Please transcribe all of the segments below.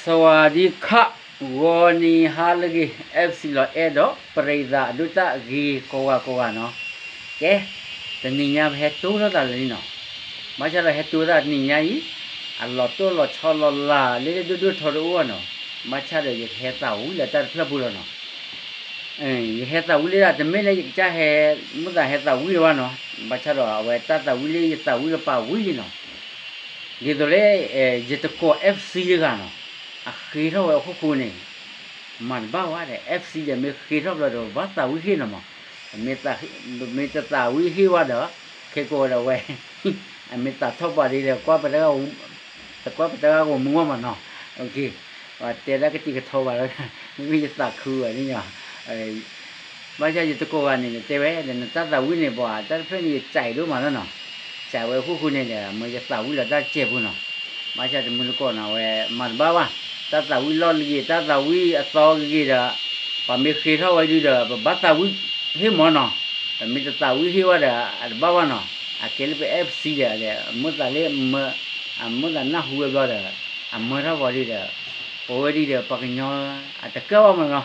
စဝၤဒံခး ဂီၤနံၤဟါလၢအဂ့ၤ FC လီၤအဲၣ်ဒီး ပရံသးအဒိၣ်တၢ်ဂ့ၤကိးဂၤကိးဂၤနီၤ, ကဲ, တနံၤညါပဟဲတိၢ်ထီၣ်သးလၢာ်လံနီၤ, ဘၣ်ဆၣ်ဒီးဟဲတိၢ်သးတနံၤညါအံၤ, အလီၤတိၢ်လီၤဆီလီၤလးလၢဒိၣ်ဒိၣ်ထီတအိၣ်ဘၣ်နီၤ, ဘၣ်ဆၣ်ဒီးယကဟဲသးဝံၣ်လၢတၢ်တဖျၢၣ်ပူၤလီၤနီၤ ယဟဲသးဝံၣ်လၢဒၣ်တမ့ၢ်လၢယကစၢ်ဟဲ မုၢ်သးဟဲသးဝံၣ်လၢၤဘၣ်နီၤ, ဘၣ်ဆၣ်ဒီးအဝဲတၢ်သးဝံၣ်လၢယသးဝံၣ်လၢပာ်ဝံၣ်လံနီၤ, ဒ်သိးလၢ ယတကိး FC တဂၤနီၤ, အဃ့ထီၣ်ဝဲအခိၣ်ဃိန့ၣ် မၤတဘၣ်ဝဲဒီး FC ဒီးမ့ၢ်ဃ့ထီၣ်ဘျီဒီး ဘၣ်သးဝံၣ်ဟ့ၣ်နီၤမး, မ့ၢ်တသးဝံၣ်ဟ့ၣ်ဝဲဒီး ခဲကိးဝဲဒီးဝဲ အမ့ၢ်သးထီၣ်ပှၤဒ်ဒီး တကွၢ်ပတဂၤဂီၤမူဘၣ်မးနီၤ, ပှၤတဲဒၣ်ကတံာ်ကထီဘၣ်လီၤ, မ့မ့ၢ်ယသးခုဘၣ်န့ၣ်ညီ ဘၣ်ဆၣ်ယတကိးဂၤန့ၣ် တဲဝဲဒီး နတၢ်သးဝံၣ်န့ၣ် ပှၤတၢ်တဖျၢၣ်န့ၣ် ယစံးဒိၣ်မးလီၤနီၤ, စံးဝဲအခိၣ်ဃိန့ၣ်ဒီး မ့ၢ်ယသးဝံၣ်လီၤတၢ်စဲးဖိနီၤ, ဘၣ်ဆၣ်တမုၢ်တကိးနီၤ အဝဲမၤတဘၣ်ဘၣ်, တၢ်သးဝံၣ်လီၢ်လံၤဂ့ၤ တၢ်သးဝံၣ်အသီဂ့ၤဒီး ပှၤမ့ၢ်ဃ့ထီၣ်ဝဲဒုဒီး ပဘၣ်သးဝံၣ်ဟ့ၣ်မးနီၤ, ပမ့ၢ်တသးဝံၣ်ဟ့ၣ်ဝဲဒီး အတဘၣ်ဘၣ်နီၤ, အကဲလၢပ FC ဒီး အမုၢ်သးလၢ အမုၢ်သးနၢ်ဟူဝဲဘျီဒီး အမၢထီၣ်ပှၤဒုဒီး ပဝဲဒုဒီး ပှၤကညီ အတကၢၢ်ဘၣ်မးနီၤ,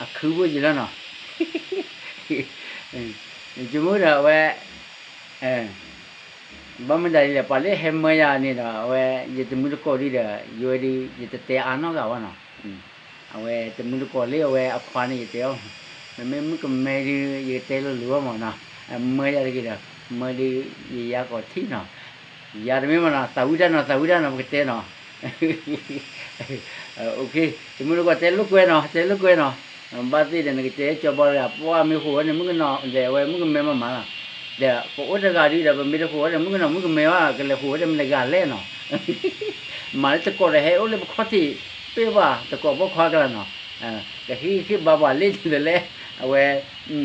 အခုဖိယံၤလီၤနီၤ ယမုၢ်ဒီးအဝဲ ဘၣ်မနုၤဒ်လဲၣ် ပှၤလၢဟဲမၢယၤန့ၣ်ဒီး အဝဲ ယတမုၢ်တကိးဒုဒီး ယဝဲဒု ယတတဲအါနီတဂၤဘၣ်နီၤ, အဝဲတမုၢ်တကိးလၢအဝဲအခွါန့ၣ် ယတဲအီၤ, မ့မ့ၢ်မုၣ်ကမဲဒု ယကတဲလိၤလိၤဘၣ်မးနီၤ, မၢယၤတဂ့ၤဒီး မၢဒု ယယါကီးထံၣ်နီၤ, ယၤတမ့ၢ်မးနီၤ သးဝံၣ်တၢ်နီၤ သးဝံၣ်တၢ်နီၤ ပကတဲနီၤ တမုၢ်တကိးတဲလိာ်ကွဲနီၤ တဲလိာ်ကွဲနီၤ, ဘၣ်သ့ၣ်ဒီး နကတဲကၠီဘီတဂၤ ပှၢ်မ့ၢ်ဃိးဝဲန့ၣ် မုၣ်ကနီၤဒီး အဝဲမုၣ်ကမဲမၤမၤလီၤ, ဒီးပအိၣ်တဂၤဒုဒီး ပမ့ၢ်တဃိးဝဲဒီး မုၣ်ကနီၤမုၣ်ကမဲဘၣ် ကလဲၤဃိးဝဲဒီးမ့ၢ်တဂၤလဲၣ်နီၤ, မၤလၢတကိးဒီးဟဲအိၣ်လၢပခီၣ်ထံး ပ့ၢ်ဘၣ် တကိးပိာ်ခွါကလၢနီၤ, ကဟ့ၣ်ဟ့ၣ်ဘါပှၤလၢဒ်သိးလဲၣ်, အဝဲ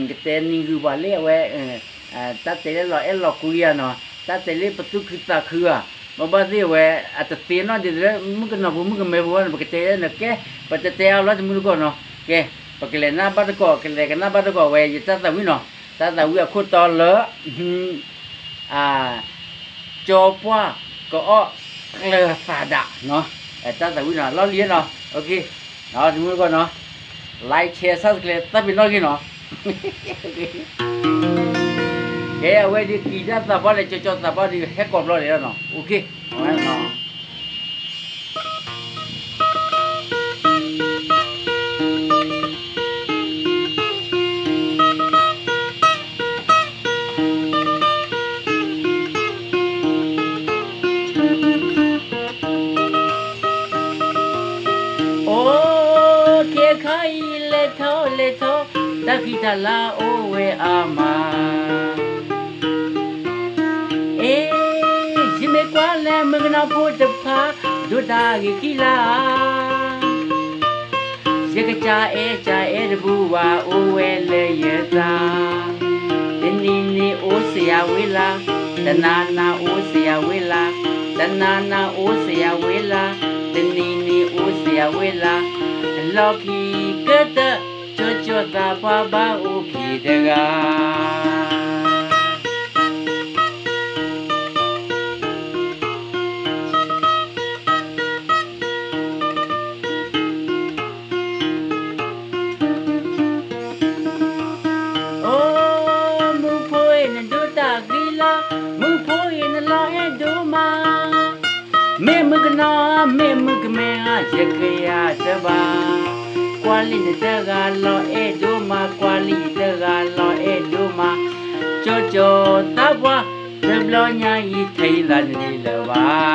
ကတဲနံၤဂုာ်ပှၤလၢအဝဲ တၢ်တဲလၢလီၤအဲၣ်လီၤကွံယၤနီၤ, တၢ်တဲလၢပသူၣ်ခုသးခုဧါ, မ့ၢ်ဘၣ်သ့ၣ်ဝဲ အတသ့နီၣ်ဒ်သိးလၢ မုၣ်ကနီၤဖိမုၣ်ကမဲဖိဘၣ်န့ၣ် ပကတဲန့ၣ်ကဲ, ပတတဲအါလီၤတမုၢ်တကိးနီၤ, ကဲ, ပကလဲၤနၢ်ဘၣ်တကိး ကလဲၤကနၢ်ဘၣ်တကိးဝဲ ယတၢ်သးဝံၣ်နီၤ, တၢ်သးဝံၣ်အခိၣ်တီလၢ ကၠီပှၢ်ကအီၣ်ကျၢၤသးဒးနီၤ, တၢ်သးဝံၣ်နီၤ လီၢ်လံၤနီၤ, တမုၢ်တကိးနီၤ, like share subscribe သးပ့ၤနီၣ်ဂ့ၤနီၤ, ကဲ အဝဲဒုးကံၢ်တၢ်သးပှၢ်လၢ ကၠီကၠီသးပှၢ်ဒုး ဟဲကိးဘျီလဲၣ်နီၤ, အိၣ်ခ့ခါအံၤလဲၤထီၣ်လဲၤထီၣ် တၢ်ဃံတၢ်လၤအိၣ်ဝဲအါမး, အ့, ယမ့ၢ်ကွၢ်လၢမုၣ်ကနီၤဖိတဖၣ် ဒိးတၢ်ဂ့ၤခံလၢ ယကစၢ်အဲၣ်စၢ်အဲၣ်တဘူၣ်ဘၣ် အိၣ်ဝဲလၢယသး, တနံၤနံၤအိၣ်စယၤဝံၤလၢ, တနၤနၤအိၣ်စယၤဝံၤလၢ, တနၤနၤအိၣ်စယၤဝံၤလၢ, တနံၤနံၤအိၣ်စယၤဝံၤလၢ, လီၢ်ခံကတၢၢ် ကၠီကၠီသးပှၢ်ဘၣ်အိၣ်က့ၤတဂၤ အိၣ်, မုၣ်ဖိအံၤနဒိးတၢ်ဂ့ၤလီၤ, မုၣ်ဖိအံၤနလီၤအဲၣ်ဒိၣ်မး, မ့ၢ်မုၣ်ကနီၤ မ့ၢ်မုၣ်ကမဲဧါ ယကယၤတဘၣ်, ကွၢ်လံနတဂၤလီၤအဲၣ်ဒိၣ်မး ကွၢ်လံယတဂၤလီၤအဲၣ်ဒိၣ်မး, ကၠီကၠီသးပှၢ် တဘျီညါအံၤ ထဲယလၢနဒံးလၢၤဘၣ်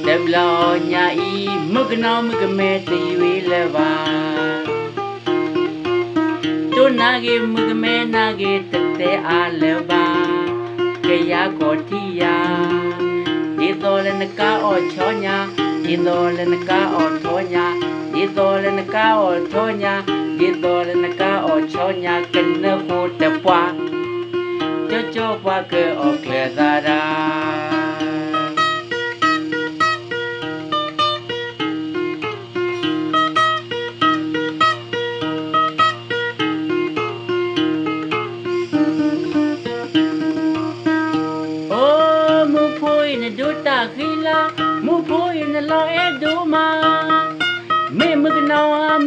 တဘျီညါအံၤ မုၣ်ကနီၤမုၣ်ကမဲတယွံလၢၤဘၣ်, တိၢ်နၤဂ့ၤမုၣ်ကမဲနၤဂ့ၤ တတဲအါလၢၤဘၣ်, ကယၤကီးထံယၤ, ဒ်သိးလၢနကအီၣ်ဆီညါ, ဒ်သိးလၢနကအီၣ်ထီညါ, ဒ်သိးလၢနကအီၣ်ထီညါ, ဒ်သိးလၢနကအီၣ်ဆီညါ ကနၢဃိတပှၢ်, ကၠီကၠီပှၢ်ကအီၣ်ကျၢၤသးဒၣ် တ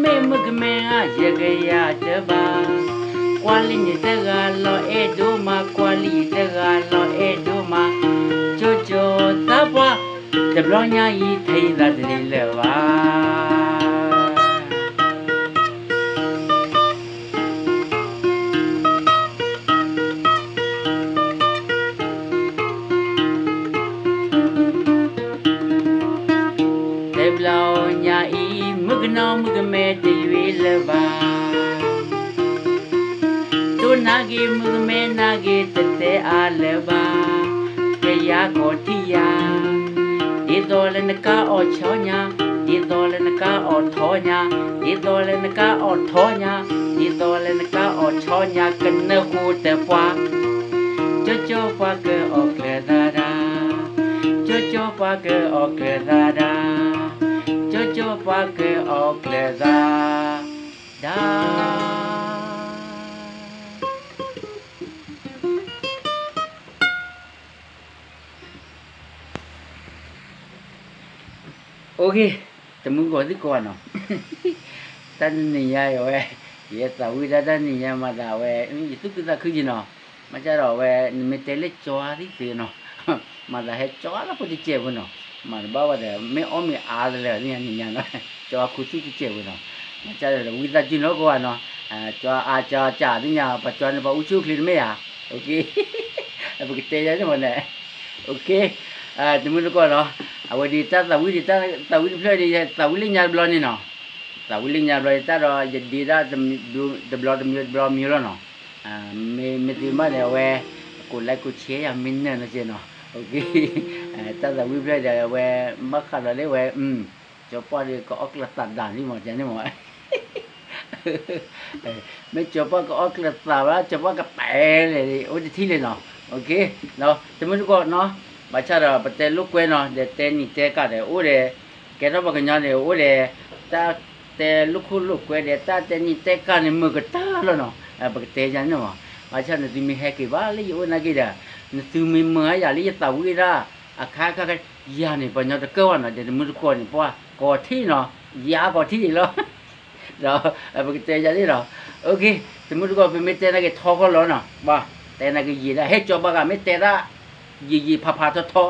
မ့ၢ်မုၣ်ကမဲဧါ ယကယၤတဘၣ်, ကွၢ်လံာ်န့ၣ်တဂၤလီၤအဲၣ်ဒိၣ်မး, ကွၢ်လံာ်တဂၤလီၤအဲၣ်ဒိၣ်မး, ကၠိကၠိသးပှၢ်, တဘျီညါအံၤ ထဲယသးတန့ၢ်လၢၤဘၣ်. တဘျီညါအံၤ မုၣ်ကနီၤမုၣ်ကမဲတယွံလၢၤဘၣ်, တိၢ်နၤဂ့ၤ မုၣ်ကမဲနၤဂ့ၤ တတဲအါလၢၤဘၣ်, ကယၤကီၢ်ထံယၤ, ဒ်သိးလၢနကအီၣ်ဆီညါ, ဒ်သိးလၢနကအီၣ်ထီညါ, ဒ်သိးလၢနကအီၣ်ထီညါ, ဒ်သိးလၢနကအီၣ်ဆီညါ ကနၢဃိတပှၢ်, ကၠိကၠိပှၤကအီၣ်ကျၢၤသးဒၣ်, ကၠိကၠိပှၤကအီၣ်ကျၢၤသးဒၣ်, ကၠိကၠိပှၤကအီၣ်ကျၢၤသးဒၣ်. အိၣ်ခ့, တမုၢ်တကိးသံကိးဂၤနီၤ, တၢ်တနံၤညါအံၤဝဲ, ယသးဝံၣ်ဒၣ်တၢ်နံၤညါမၤသးဝဲ, ယသူၣ်ခုသးခုယံၤနီၤ, မ့ၢ်ကဒီးဝဲ နမ့ၢ်တဲလၢကၠီသံသ့နီၤ, မၤသးဟဲကၠီလၢဖိတစဲးဖိနီၤ, မၤတဘၣ်ဝဲဒီး မ့ၢ်အီၣ်မ့ၢ်အါတလၢာ်သ့ၣ်ညါနံၤညါနီၤ, ကၠီခူသူၣ်တစဲးဖိနီၤ, မ့ၢ်ကဒီးဝံသးစူၤနီၤကိးဂၤနီၤ, ကၠီအါကၠီကၠးသ့ၣ်ညါ ပှၤကၠီန့ၣ် ပှၤအူဆူၣ်အိၣ်ချ့တမ့ၢ်ဧါ, အိၣ်ခ့, ပကတဲယၤန့ၣ်မ့ၢ်န့ၣ်, အိၣ်ခ့, တမုၢ်တကိးနီၤ, အဝဲဒ်တၢ်သးဝံၣ်ဒ်တၢ်သးဝံၣ်တဖျၢၣ်ဒ် ယသးဝံၣ်လၢညါတဘျီန့ၣ်နီၤ, သးဝံၣ်လၢညါတဘျီ ယတၢ်ဒီး ယဒ့ဒၣ်တဘျီတမံၤတဘျီမံၤလီၤနီၤ, မ့ၢ်မ့ၢ်သုမ့ၢ်ဒီးအဝဲ ကိးlikeကိးshareယၤမ့ၢ်နၢၤနီၤကဲနီၤ, တၢ်သးဝံၣ်ဖျၢၣ်ဒီးအဝဲ ဘၣ်ဃးဒီးလၢဝဲ ကၠီပှၢ်ဒီးကအီၣ်ကျၢၤသးဒၣ်န့ၣ်မ့ၢ် ကဲန့ၣ်မ့ၢ် မ့ၢ်ကၠီပှၢ်ကအီၣ်ကျၢၤသးဘၣ် ကၠီပှၢ်ကပဲလဲၣ် အိၣ်တထံၣ်လဲၣ်နီၤ, တမုၢ်တကိးနီၤ, ဘၣ်ဆၣ်ဒီးပတဲလိာ်ကွဲနီၤ ဒီးတဲနံၤတဲကၢ်ဒီးအိၣ်ဒီး ကဲထီၣ်ပှၤကညီန့ၣ်အိၣ်ဒီး တၢ်တဲလိာ်ခိၣ်လိာ်ကွဲဒီး တၢ်တဲနံၤတဲကၢ်န့ၣ် မုာ်ကတၢၢ်လီၤနီၤ, ပကတဲယၤန့ၣ်မ့ၢ် ဘၣ်ဆၣ်နသုမ့ၢ်ဟဲက့ၤဘၣ်လၢယအိၣ်နာ်က့ဒီး နသုမ့ၢ်မုာ်ယၤလၢယသးဝံၣ်ဒၣ် အခါခါ ယၤန့ၣ် ပှၤကညီတကၢၢ်ဘၣ်နီၤ ဒီးတမုၢ်တကိးန့ၣ် ပှၤကိးထံၣ်နီၤ ယၤကိးထံၣ်လီၤ ဒီးပကတဲယၤန့ၣ်ဒီး တမုၢ်တကိး ပမ့ၢ်တဲနာ်က့ထီခီလီၤနီၤ ဘၣ် တဲနာ်က့ယံာ်ဒၣ် ဟဲကၠီဘၣ်ဂၤ မ့ၢ်တဲဒၣ် ယံာ်ယံာ်ဖးဖးထီထီ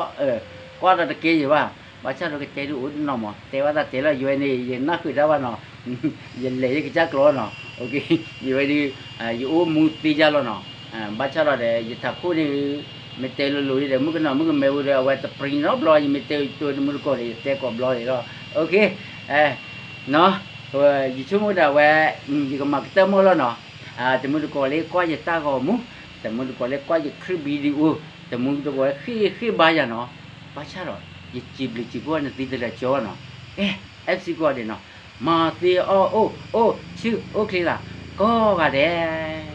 ကွၢ်ဒီးတကဲယံာ်ဘၣ် ဘၣ်ဆၣ်ဒီးကတဲဒုးအိၣ်တနီၤမး တဲဘၣ်သးတဲလီၤ ယဝဲန့ၣ် ယနၢ်ဃုာ်တၢ်ဘၣ်နီၤ ယလဲၤယကစၢ်ကျိာ်နီၤ ယဝဲဒုး ယအိၣ်မူသ့ယါလီၤနီၤ ဘၣ်ဆၣ်ဒီး ယထးခိၣ်န့ၣ် မ့ၢ်တဲလိၤလိၤဒီး မုၣ်ကနီၤမုၣ်ကမဲဝံၤဒီး အဝဲတပြံနီတဘျီ ယမ့ၢ်တဲကၠိတမုၢ်တကိးဒီး ယတဲကိးဘျီန့ၣ်လီၤ ယဆိကမိၣ်ဒၣ်ဝဲ ယကမၤကတၢၢ်မီၢ်လီၤနီၤ တမုၢ်တကိးလၢကွၢ်ယတၢ်ဂီၤမူ တမုၢ်တကိးလၢကွၢ်ယ clip video တမုၢ်တကိးလၢဃ့ၢ်ဃ့ၢ်ဘါယၤနီၤ ဘၣ်ဆၣ်ဒီး ယစံးဘျုးစံးဖှိၣ်နသုတလၢာ်ကၠီနီၤ အဲ FC ကိးဂၤဒဲးနီၤ မၤသ့အီၣ်အိၣ် အိၣ်ဆူၣ်အိၣ်ချ့လၢ ကိးဂၤဒဲး